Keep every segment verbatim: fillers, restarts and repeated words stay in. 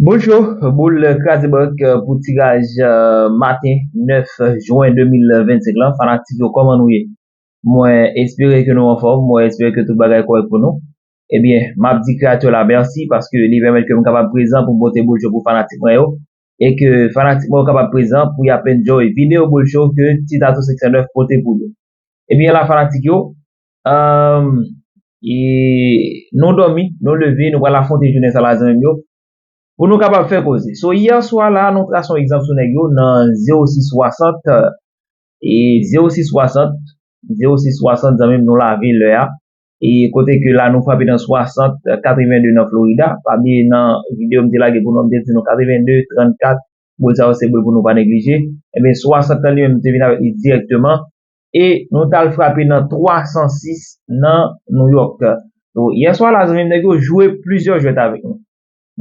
Boul cho, boul kraze bank, euh, pou tiraj, euh, maten nèf jen de mil vennsenk lan. Fanatik yo, kòman nou ye? Mwen espere ke nou anfòm, mwen espere ke tout bagay kòrèk pou nou. Ebyen, m ap di kreyatè la mèsi paske li pèmèt ke m kapab prezan pou m pote boul cho pou fanatik mwen yo. E ke fanatik mwen yo kapab prezan pou y ap enjoy videyo boul cho ke Ti Tatou senk san nèf pote pou yo. Ebyen la fanatik yo, um, e, nou dòmi, nou leve, nou pral afwonte jounen sa la zanmi m yo. Pou nou kapab fè koze. So, yè swa la, nou trase yon egzanp sou nèg yo nan zewo sis swasant, e zewo sis swasant, zewo sis swasant, zanmi m, nou lave lè a. E kote ke la, nou frape nan swasant, katreven de nan Florida. Pa bliye nan videyo m te lage pou nou, m te di nou katreven de, trannkat, boul sa yo se boul pou nou pa neglije. Ebyen, swasant lan li menm, m te vin avèk li dirèkteman. E nou t al frape nan twa san sis nan New York. So, yè swa la, zanmi m, nèg yo jwe plizyè jwèt avèk nou.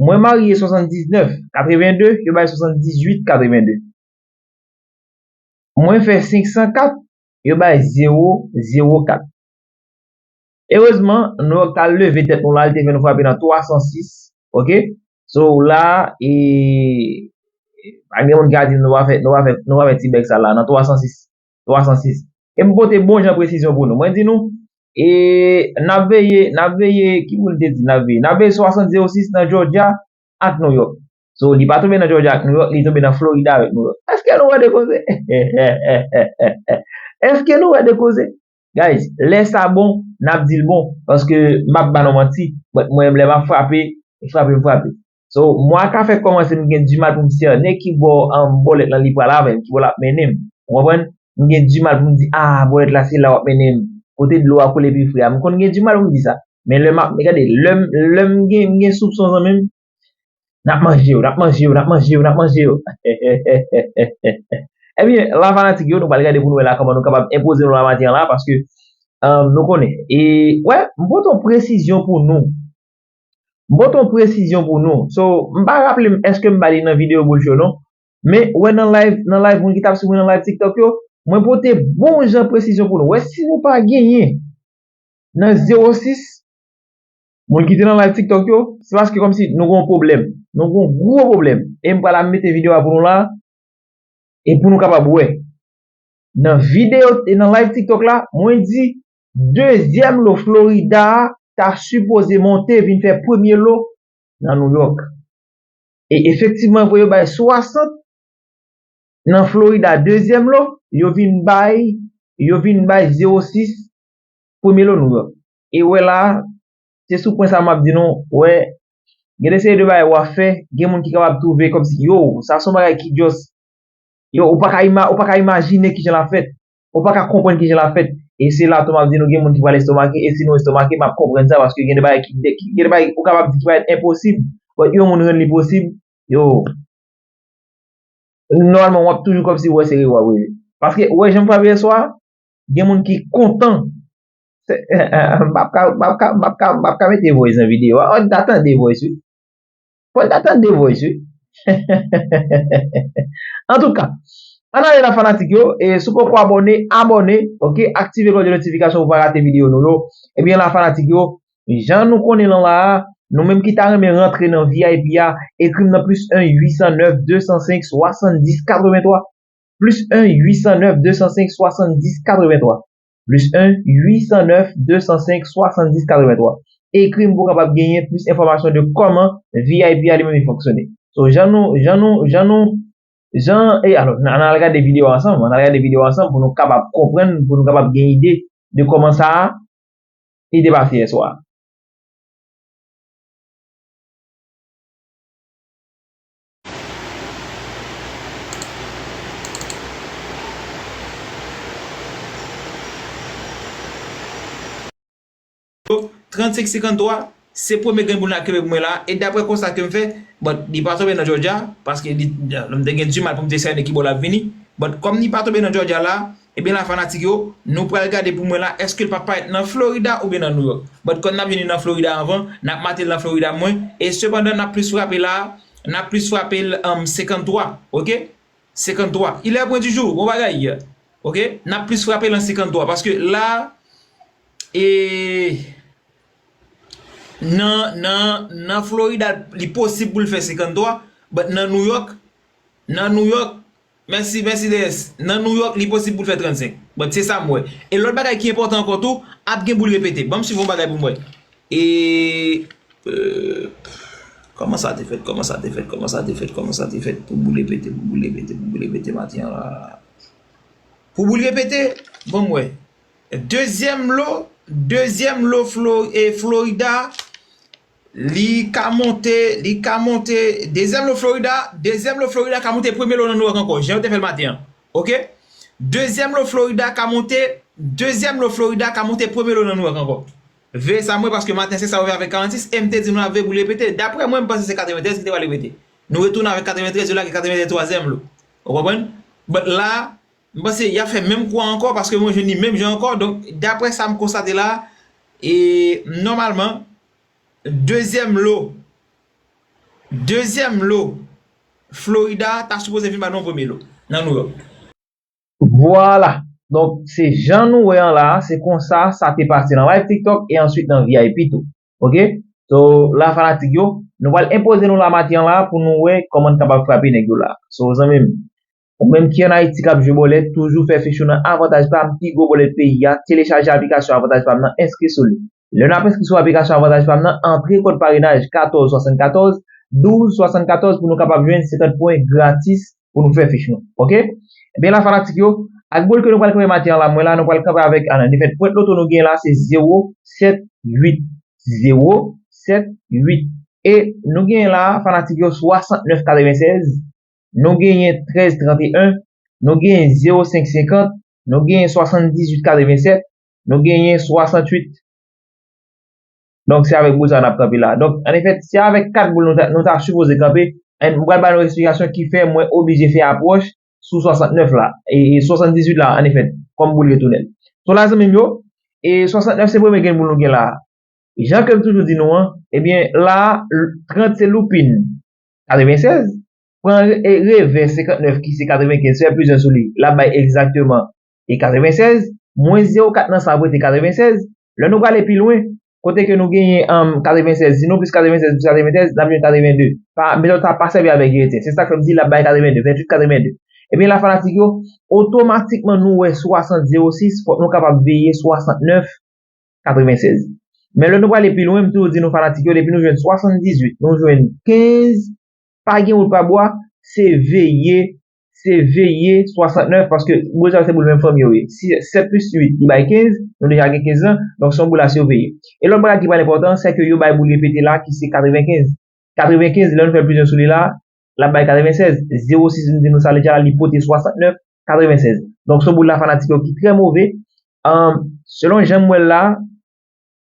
Mwen marye swasanndiznèf, katreven de, yo bay swasanndizuit, katreven de. Mwen fè senk san kat, yo bay zewo, zewo kat. Erezman, New York t al leve tèt nou la, li te fè nou frape nan twa san sis, oke? So, la, e, pa gen moun ki ka di nou pa fè, nou pa fè, nou pa fè ti bèk sa la, nan twa san sis, twa san sis. E m pote bon jan presizyon pou nou. Mwen di nou, e, n ap veye, n ap veye, ki moun te di n ap veye? N ap veye swasant zewo sis nan Georgia ak New York. So, li pa tonbe nan Georgia ak New York, li tonbe nan Florida avèk New York. Èske nou wè de koze? Èske nou wè de koze? Guys, lè sa bon, n ap di l bon. Paske m ap ba nou manti. But mwen, lè m ap frape, frape, m frape. So, mwa ka fèk kòmanse, m gen dimal pou m sènen ki bò, um, bòlèt lan li pral avè m, ki bò l ap mennen m. Ou konprann? M gen dimal pou m di, ah, bòlèt la, se la w ap mennen m. Kote dlo a koule pi fre a. M konn gen dimal pou m di sa. Men lè m ap, gade, lè m, lè m gen, m gen soupson zanmi m, n ap manje yo, n ap manje yo, n ap manje yo, n ap manje yo. Ebyen, la fanatik yo, nou pral gade pou nou wè la kòman nou kapab enpoze nou la maten an la, paske, um, nou konnen. E, wè, m pote yon presizyon pou nou. M pote yon presizyon pou nou. So, m pa raple m èske m ba li nan videyo boul cho non. Men, wè nan live, nan live moun ki t ap swiv mwen nan live TikTok yo, mwen pote bon jan presizyon pou nou. Wè, si nou pa genyen nan zewo sis, moun ki te nan live TikTok yo, se paske kòmsi nou gon pwoblèm. Nou gon gwo pwoblèm. E m pral ap mete videyo a pou nou la, e pou nou kapab wè. Nan videyo, e nan live TikTok la, mwen di, dezyèm lo Florida a ta sipoze monte vin fè premye lo nan New York. E efektivman, pou yo bay swasant nan Florida, dezyèm lo, yo vin bay, yo vin bay zewo sis premye lo nou yo. E wè la, se sou pwen sa m ap di nou, wè, gen de seri de bagay w ap fè, gen moun ki kapab twouve kòmsi, yo, sa se yon bagay ki just, yo, ou pa ka ima-, ou pa ka imajine kijan l ap fèt. Ou pa ka konprann kijan l ap fèt. E se la tou m ap di nou gen moun ki pral estomake, e si nou estomake, m ap konprann sa, paske gen de bagay ki, ki, gen de bagay ou kapab di ki parèt enposib, but yon moun rann li posib, yo, nòmalman, w ap toujou kòmsi w wè se reve w ap reve. Paske, ou wè jan m frape yè swa, gen moun ki kontan. Se, m p ap ka, m p ap ka, m p ap ka, m p ap ka mete voice nan videyo a. Fò n ta tande voice, wi. Fò n ta tande voice, wi. Antouka, ann ale la fanatik yo, e si w poko abòne, abòne, oke? Aktive klòch de notifikasyon pou w pa rate videyo nou yo. Ebyen la fanatik yo, jan nou konnen lan la a, nou menm ki ta renmen rantre nan V I P a, ekri m nan plis en uit san nèf de san senk swasanndis katrevenntwa. Plis en uit san nèf de san senk swasanndis katrevenntwa. Plis en uit san nèf de san senk swasanndis katrevenntwa. Ekri m pou w kapab genyen plis enfòmasyon de kòman V I P a li menm li fonksyone. So, jan nou, jan nou, jan nou, jan, e alò, ann al gade videyo a ansanm, ann al gade videyo a ansanm pou nou kapab konprann, pou nou kapab gen ide de kòman sa a li te pase yè swa. Trannsenk senkanntwa, se premye grenn boul nan kenbe pou mwen la, e daprè konsta ke m fè, but, li pa tonbe nan Georgia, paske li, m te gen dimal pou m te sènen ki bò l ap vini, but, kòm li pa tonbe nan Georgia la, ebyen la, fanatik yo, nou pral gade pou mwen la, èske l pa parèt nan Florida oubyen nan New York. But, kòm n ap jwenn li nan Florida anvan, n ap mate l nan Florida mwen, e sepandan, n ap plis frape la, n ap plis frape l, um, senkanntwa, oke? Senkanntwa. Il est point du jour, bon bagay. Oke? N ap plis frape l an senkanntwa, paske la, e, nan, nan, nan Florida, li posib pou l fè senkanntwa, but nan New York, nan New York, mèsi, mèsi D S, nan New York, li posib pou l fè trannsenk. But se sa m wè. E lòt bagay ki enpòtan ankò tou, ap gen boul repete. Ban m swiv yon bagay pou m wè. E, euh, kòman sa te fèt, kòman sa te fèt, kòman sa te fèt, kòman sa te fèt, pou boul repete, pou boul repete, pou boul repete maten an la. Pou boul repete, ban m wè. Dezyèm lo, dezyèm lo Flo-, e, Florida, li ka monte, li ka monte, dezyèm lo Florida, dezyèm lo Florida ka monte premye lo nan New York ankò, jan yo te fè l maten an. Oke? Dezyèm lo Florida ka monte, dezyèm lo Florida ka monte premye lo nan New York ankò. Veye sa mwen, paske maten se sa yo fè avèk karannsis, e m te di nou ap veye boul repete. Daprè mwen, m panse se katreventrèz ki te pral repete. Nou retounen avèk katreventrèz, yo lage katreventrèz twazyèm lo. Ou konprann? But la, m panse y ap fè menm kou a ankò, paske mwen jwenn li menm jan ankò. Donk, daprè sa m konstate la, e nòmalman, dezyèm lo, dezyèm lo Florida ta sipoze vin ba nou premye lo nan New York. Vwala. Donk, se jan nou wè an la, se konsa sa te pase nan live TikTok e answit nan V I P tou. Oke? So, la fanatik yo, nou pral enpoze nou la maten an la pou nou wè kòman n kapab frape nèg yo la. So, zanmi m, ou menm ki ann Ayiti k ap jwe bòlèt, toujou fè fich ou nan Avantaj Pam, pi gwo bòlèt peyi a, telechaje aplikasyon Avantaj Pam nan, enskri sou li. Lè n ap enskri sou aplikasyon Avantaj Pam nan, antre kòd parenaj katòz swasannkatòz, douz swasannkatòz pou nou kapab jwenn senkant pwen gratis pou nou fè fich nou. Oke? Ebyen la fanatik yo, ak boul ke nou pral kanpe maten an la, mwen la, nou pral kanpe avèk, an efèt, pwent loto nou gen la, se zewo sèt uit. Zewo sèt uit. E nou gen la, fanatik yo, swasantnèf katrevensèz, nou genyen trèz tranteyen, nou genyen zewo senk senkant, nou genyen swasanndizuit katrevensèt, nou genyen swasannwit. Donk, se avèk boul sa a n ap kanpe la. Donk, an efèt, se avèk kat boul nou ta, nou ta sipoze kanpe. And m pral ba nou eksplikasyon ki fè mwen oblije fè apwòch sou swasantnèf la, e, e swasanndizuit la, an efèt, kòm boul retounèl. So la, zanmi m yo, e swasantnèf se premye grenn boul nou gen la. Jan ke m toujou di nou an, ebyen, la, trant se loupin katrevensèz, pran re-, e revè senkantnèf ki se katrevenkenz, fè plizyè sou li, l ap bay egzakteman e katrevennsèz, mwens zewo kat nan sa ap rete katrevennsèz. Lè nou prale pi lwen, kote ke nou genyen, um, katrevennsèz, si nou plis katrevennsèz plis katrevennsèz, n ap jwenn katrevenndi. Pa, metòd sa pa sèvi avèk Gerityen. Se sa k fè m di l ap bay katrevenndi, venntuit katrevenndi. Ebyen la, fanatik yo, otomatikman nou wè swasant zewo sis, fòk nou kapab veye swasantnèf katrevennsèz. Men lè nou prale pi lwen, m toujou di nou fanatik yo, depi nou jwenn swasanndizuit, nou jwenn kenz, pa gen wout pa bwa, se veye, se veye swasantnèf, paske boul sa yo se boul menm fanmi yo ye. Si sèt plis uit, li bay kenz, nou deja gen kenz lan, donk se yon boul a siveye. E lòt bagay ki pral enpòtan, se ke yo bay boul repete la, ki se katrevenkenz. Katrevenkenz, lè nou fè plizyè sou li la, l ap bay katrevennsèz. Zewo sis, m di nou sa deja, li pote swasantnèf, katrevennsèz. Donk, se yon boul la fanatik yo ki trè move. Ahn, selon jan m wè l la,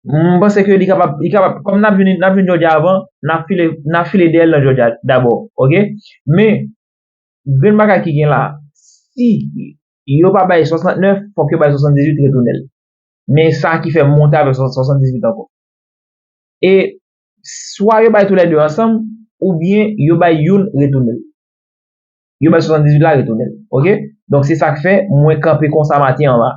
m panse ke li kapab, li kapab, kòm n ap vin, n ap vin Georgia avan, n ap file, n ap file dèyè l nan Georgia dabò, oke? Men, grenn bagay ki gen la, si yo pa bay swasantnèf, fòk yo bay swasanndizuit retounen l. Men sa ki fè m monte avèk swasanndizuit ankò. E swa yo bay toulède ansanm, oubyen yo bay youn retounen l. Yo bay swasanndizuit la retounen l. Oke? Donk, se sa k fè mwen kanpe konsa maten an la.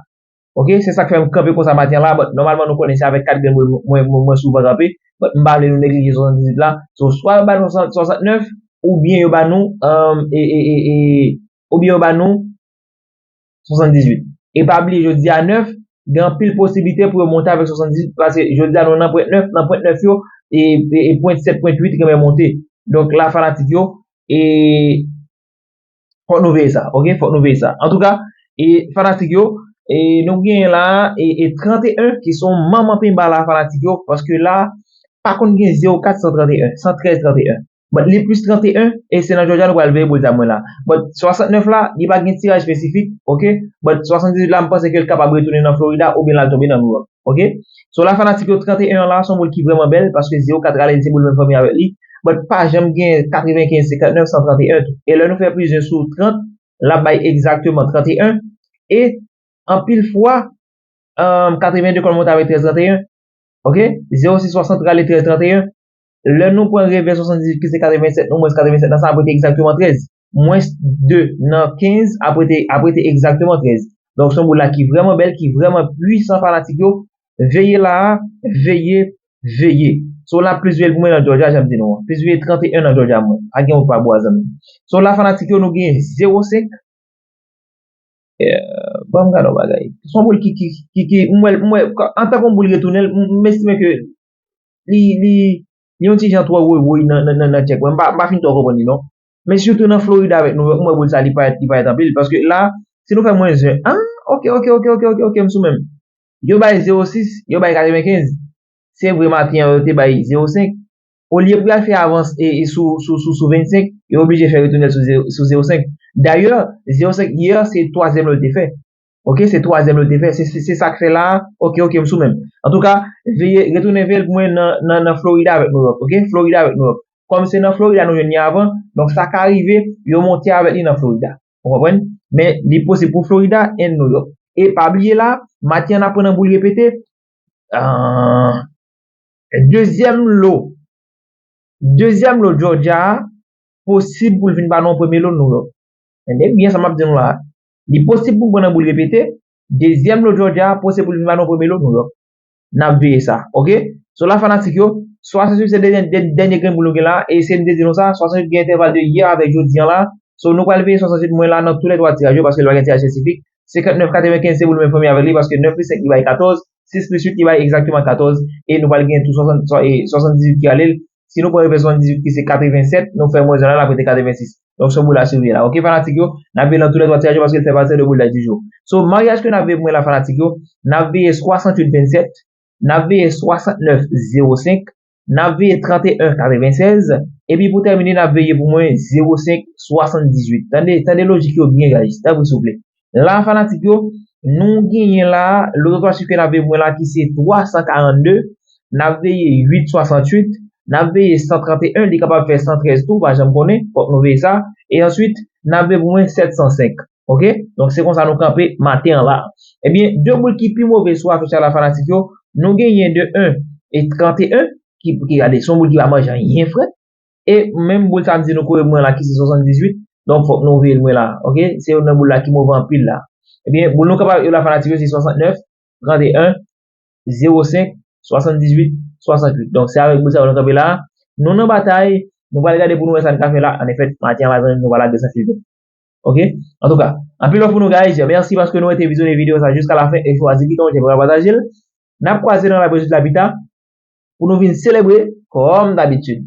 Oke? Se sa k fè m kanpe konsa maten an la. But, nòmalman, nou konnen se avèk kat grenn mwen, mwen, mwen, mwen souvan kanpe. But, m pa vle nou neglije swasanndizuit la. So, swa yo ba nou swasantnèf, oubyen yo ba nou, um, e, e, e, e, oubyen yo ba nou swasanndizuit. E pa bliye, jodi a nèf, gen anpil posiblite pou yo monte avèk swasanndizuit, paske jodi a nou nan pwent nèf, nan pwent nèf yo, e, e, e pwent sèt, pwent uit renmen monte. Donk, la fanatik yo, e fòk nou veye sa, oke? Fòk nou veye sa. Antouka, e fanatik yo, e nou genyen la, e, e tranteyen, ki se yon manman penba la, fanatik yo, paske la, pa konn gen zewo kat san tranteyen, san trèz tranteyen. But li plis tranteyen, e se nan Georgia nou pral veye boul sa mwen la. But swasantnèf la, li pa gen tiraj espesifik, oke? But swasanndizuit la, m panse ke l kapab retounen nan Florida oubyen l al tonbe nan New York, oke? So la fanatik yo, tranteyen an la, se yon boul ki vrèman bèl, paske zewo kat rale li se boul menm fanmi avèk li. But pa janm gen katrevenkenz, senkantnèf, san tranteyen tou. E lè nou fè plizyè sou trant, l ap bay egzakteman tranteyen. E anpil fwa, um, katrevenndi konn monte avèk trèz tranteyen. Oke? Zewo sis swasant rale trèz tranteyen. Lè nou pran revè swasanndizuit ki se katrevennsèt, nou mwens katrevennsèt nan sa ap rete egzakteman trèz. Mwens de nan kenz ap rete, ap rete egzakteman trèz. Donk, se yon boul la ki vrèman bèl, ki vrèman pwisan fanatik yo. Veye la a, veye, veye. So la plis veye pou mwen nan Georgia, jan m di nou an. Plis veye trannteyen nan Georgia mwen. Pa gen wout pa bwa, zanmi. So la fanatik yo, nou gen zewo senk. Eh, ban m gade yon bagay. Se yon boul ki, ki, ki, ki, m wè, m wè, antan ke yon boul retounen, m, m estime ke li, li, li yon ti jan twò woy woy nan, nan, nan, nan tchèk mwen. M pa, m pa fin twò konprann li non. Men sitou nan Florida avèk New York, m wè boul sa li parèt, li parèt anpil. Paske la, si nou fè mwens ven, ah, ok, ok, ok, ok, ok, ok, m sou menm. Yo bay zewo sis, yo bay katrevenkenz. Se vre maten an, yo te bay zewo senk. Olye pou y al fè avans e, e sou, sou, sou, sou vennsenk, yo oblije fè retounen sou zewo, sou zewo senk. Dayè, zewo senk yè, se twazyèm lè l te fè. Ok, se twazyèm lè l te fè. Se, se, se sa k fè la. Ok, ok, m sou menm. Antouka, veye, retounen veye l pou mwen nan, nan, nan Florida avèk New York. Ok, Florida avèk New York. Kòm se nan Florida nou jwenn li avan, donk sa ka rive, yo monte avèk li nan Florida. Ou konprann? Men li posib pou Florida and New York. E pa bliye la, maten an n ap pran nan boul repete. Ah, dezyèm lo, dezyèm lo Georgia a, posib pou l vin ba nou premye lo New York. Tande byen sa m ap di nou la. Li posib pou l pran nan boul repete. Dezyèm lo Georgia a, posib pou l vin ba nou premye lo New York. N ap veye sa, ok? So la fanatik yo, swasanntuit se dènye, dè-, dènye grenn boul nou gen la, e se m te di nou sa, swasanntuit gen entèval de yè avèk jodi an la. So nou pral veye swasanntuit mwen la nan tou lè twa tiraj yo, paske li pa gen tiraj espesifik. Senkantnèf katrevenkenz se pou nou menm fanmi avèk li, paske nèf plis senk li bay katòz, sis plis uit li bay egzakteman katòz, e nou pral gen tou swasant, swa-, e swasanndizuit ki rale l. Si nou pran repè swasanndizuit ki se katrevensèt, nou fè mwens ven la, l ap rete katrevensis. Donk se boul la siveye la. Ok, fanatik yo, n ap veye nan tou lè twa tiraj yo paske l fè pati de boul la du jour. So, maryaj ke n ap veye pou mwen la, fanatik yo, n ap veye swasanntuit vennsèt, n ap veye swasantnèf zewo senk, n ap veye trannteyen katrevensèz, epi pou tèmine, n ap veye pou mwen zewo senk swasanndizuit. Tande, tande lojik yo byen, guys. Tanpri, souple. La, fanatik yo, nou genyen la, loto twa chif ke n ap veye pou mwen la, ki se twa san karannde, n ap veye uit swasanntuit, n ap veye san trannteyen, li kapab fè san trèz tou, pa janm konnen, fòk nou veye sa. E answit, n ap veye pou mwen sèt san senk. Ok? Donk, se konsa nou kanpe maten an la. Ebyen, de boul ki pi move sou afich la, fanatik yo, nou genyen de en e trannteyen, ki, ki gade, se yon boul ki pa manje anyen frèt. E menm boul sa m di nou kouri mwen la ki se swasanndizuit. Donk fòk nou veye l mwen la. Ok? Se youn nan boul la ki move anpil la. Ebyen, boul nou kapab yo la fanatik yo se swasantnèf, trannteyen, zewo senk, swasanndizuit, swasanntuit. Donk se avèk boul sa yo nou kanpe la. Nou nan batay, nou pral gade pou nou wè sa n ka fè la. An efèt, maten an la zanmi m nou pral lage san filtè. Ok? Antouka, anpil love pou nou guys. Mèsi paske nou rete vizyonnen videyo sa jiska la fen e chwazi piton jen pou pataje l. N ap kwaze nan la pwezit la pita pou nou vin selebre kòm dabitid.